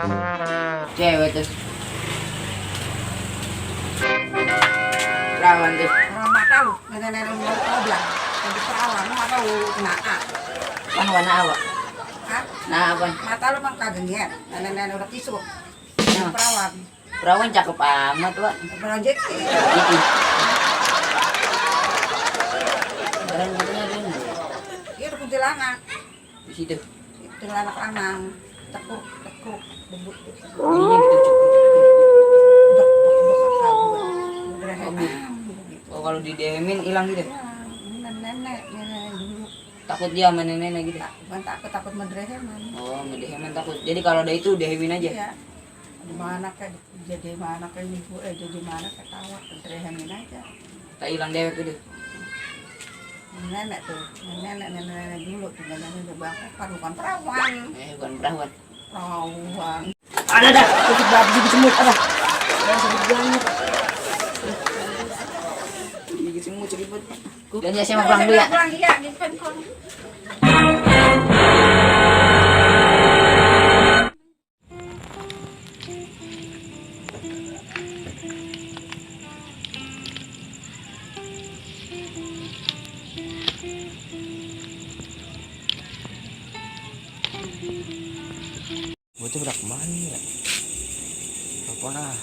Cewek tuh. Perawan tuh. Nggak tahu, nenek-nenek mau bilang, jadi perawan, nggak tahu kenapa. Kan warna awak. Hah? Nah apa? Nggak tahu bang kagak lihat, nenek-nenek udah kisuk. Nah. Perawan, Perawan cakep amat Wak. perawan JK. Gitu. Keren katanya ada yang Dia udah kuntilanak, di situ. kuntilanak lanang, tekuk, bubuk. Ininya gitu cukup. Oh kalau didemin hilang gitu. Nenek dulu. Takut dia sama nenek gitu. Bukan takut medreheman. Oh, deheman takut. Jadi kalau ada itu dehemin aja. Iya. Di mana kayak jadi mana kayak ibu jadi mana kayak tawa medrehemin aja. Tak hilang dewek itu. Nenek tuh, nenek dulu tuh nenek udah bangkokan bukan perawan. Bukan perawan. Perawan. Ada, sedikit banget gigit semut, ada. Ada sedikit banget. Gigit semut ribet. Dan ya saya mau pulang dulu ya. Pulang iya, di handphone. Bocah berak kemana ya? Telepon ah.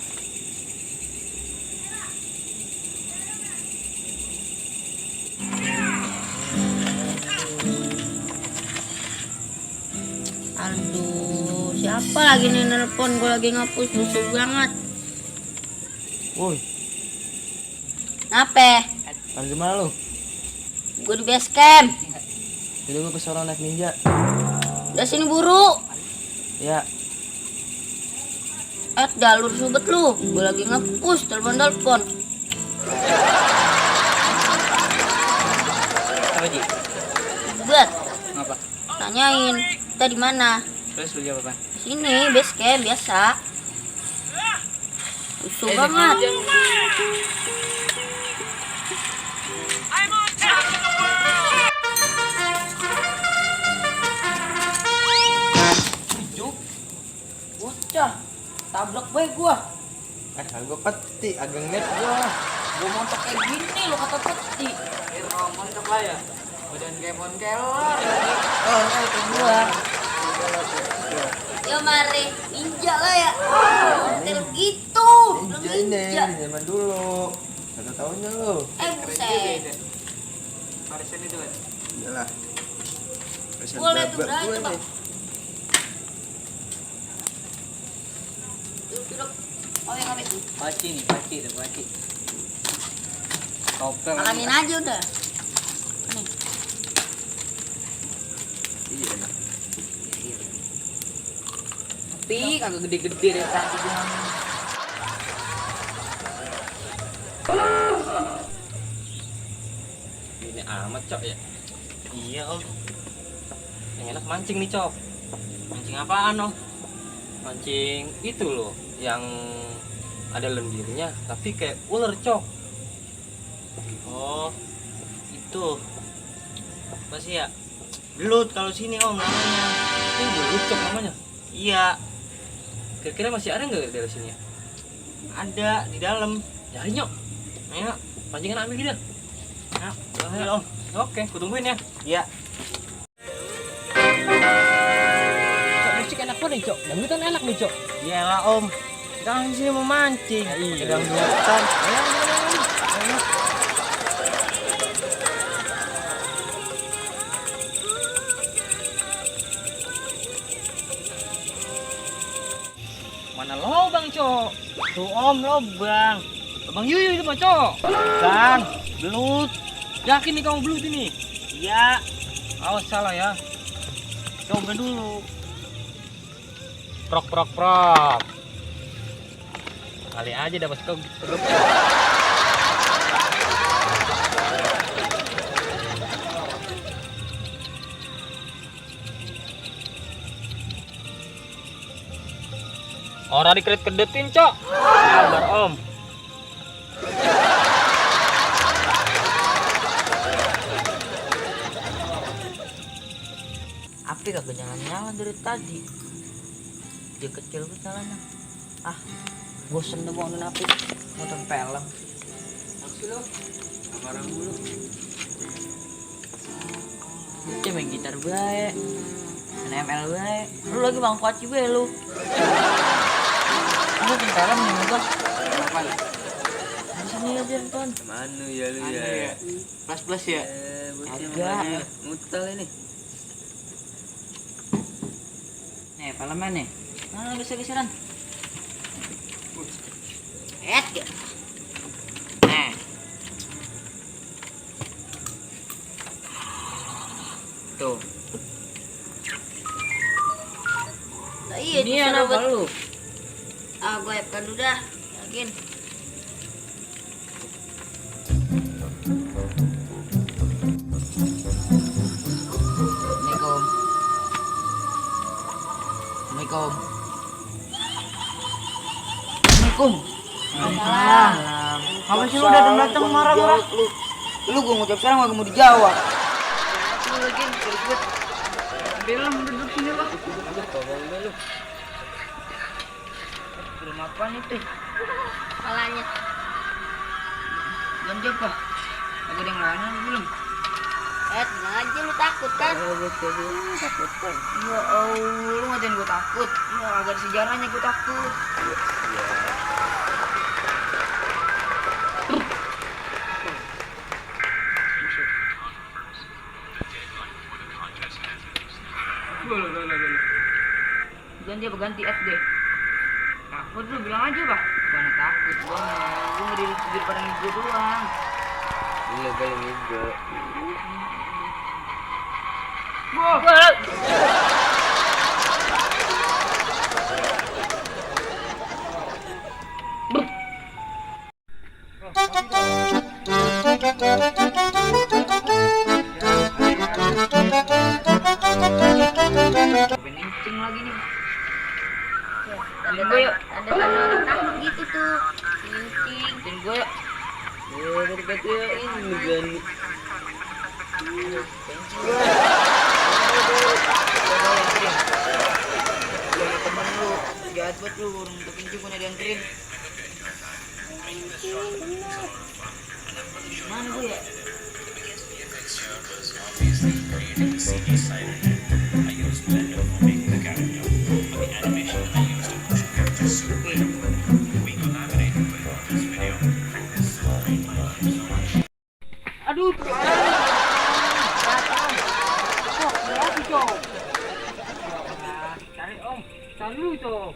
Aduh, siapa lagi nih nelpon? Gue lagi ngapus, busuk banget. Woi, Apa? kan gimana lu? Gue di base camp. Jadi gue kesono naik ninja. Udah sini buru. Ya, Dalur subet lu. Gue lagi ngapus, telepon. Apa Ji? Buat Ngapa? tanyain kita di mana? Terus lu jawab apa? Sini base camp biasa. Busuk banget. Juk. Bocah. Tabrak bae gua. gue peti, agak ngeliat gua. Gua montok kayak gini lo kata peti. Montok lah ya. Badan kayak ponkelor. Oh, itu gua. Yo mari, ninja lah ya. Hotel gitu. Ninja ini, zaman dulu. Satu tahunnya lu. Buset. Parisan itu kan. Iyalah. Boleh tuh, berani tuh, Bang. Duduk. Oh yang ngapain? Paci nih, paci itu paci. Topel. Makanin aja udah. Nih. Iya. Tapi kagak gede-gede deh tadi bilang. Ini amat cok ya. Iya om. Yang enak mancing nih cok. Mancing apaan om? Mancing itu loh, yang ada lendirnya tapi kayak ular cok. Oh, itu masih ya belut kalau sini om namanya. Itu belut cok namanya. Iya, Kira-kira masih ada nggak dari sini ya? ada di dalam. Nyari nyok. Ayo, Pancingan ambil gitu. ambil om. Oke, kutungguin ya. Iya. Cok, musik enak banget nih cok. Dangdutan enak nih cok. Iyalah om. Kita kan di sini mau mancing. Ya, iya. Sedang hutan. Ayo. Mana lobang cok? Tuh om lobang. Lobang yuyu itu mah cok. Kan, belut. Yakin nih kamu belut ini? Iya. Awas salah ya. Coba dulu. Prok. Kali aja dapat segep. Orang dikedet-kedetin, Cok. Sabar om. Api kagak nyala-nyala dari tadi. dia kecil ke jalannya. Ah, bosen deh mau nonton apa? Nonton film. Maksud lo? Kamarang dulu. Dia main gitar bae. Main ML bae. Lu lagi bang kuaci bae lu. Lu nonton film nih nonton. Kenapa? Di sini aja nonton. Mana ya lu ya? Plus ya. Agak. Mutal ini. Nih, filmnya nih. Mana geser-geseran? Ya. Nah. Tuh. Nah, iya Ini itu anak serobot. lu. Ah, gue hapkan dulu dah. Yakin. Assalamualaikum. Assalamualaikum. Assalamualaikum. Waalaikumsalam. Apa sih lu datang marah-marah? Lu gua ngucap sekarang gak mau dijawab. Lu lagi ribet. Belum duduk sini lah. Belum apaan itu? Malahnya. Belum jawab apa? Ada yang lainnya belum? Tenang aja lu takut kan? Takut kan? Ya Allah, lu ngatain gua takut. Ya agak ada sejarahnya gua takut. Ganti apa ganti FD? Takut lu bilang aja bah. Bukan takut gua mau diri pada nego doang. Iya kali nego. Kencing lagi nih. Ada Gue yuk. ada orang takut gitu tuh. Cincin. Dan gue yuk. Dari kata ini berani. Temen lu jahat banget lu, orang untuk kencing pun ada yang kirim. Mana gue ya? Aduh, cari om, cari lu cok.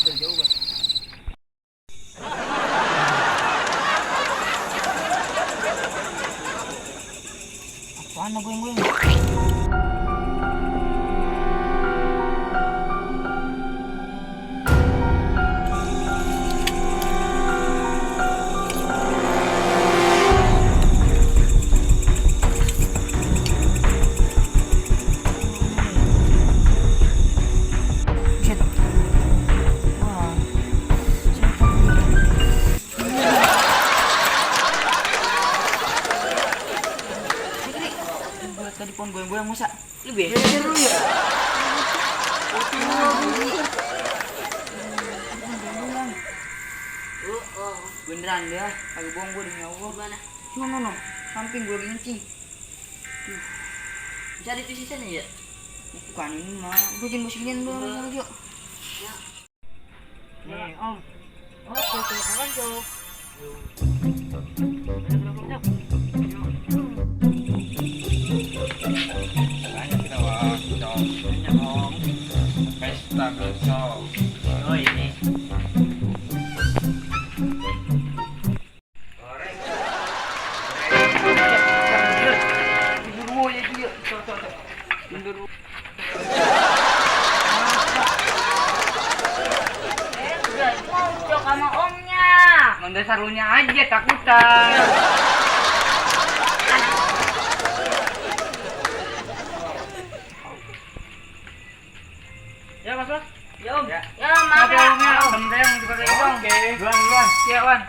Udah jauh banget. Apaan gue? Tadi pohon goyang-goyang masa lu bener lu ya. Beneran dia, agak bohong gue demi Allah. Mana? No, samping gue lagi ngencing. Cari tuh sisanya ya. Bukan ini mah, gue jangan musingin doang aja. Nih, Om. Oke, kawan, Cok. Banyak kita wah, Cok. Banyak, Om. Pesta besok. Oh, ini. Udah itu mau cok sama omnya. Mendasar lu nya aja takutan. Ya, Mas. Ya om. Ya maaf ya. Om ya, om juga kayak dong. Oke. Duluan. Ya Wan.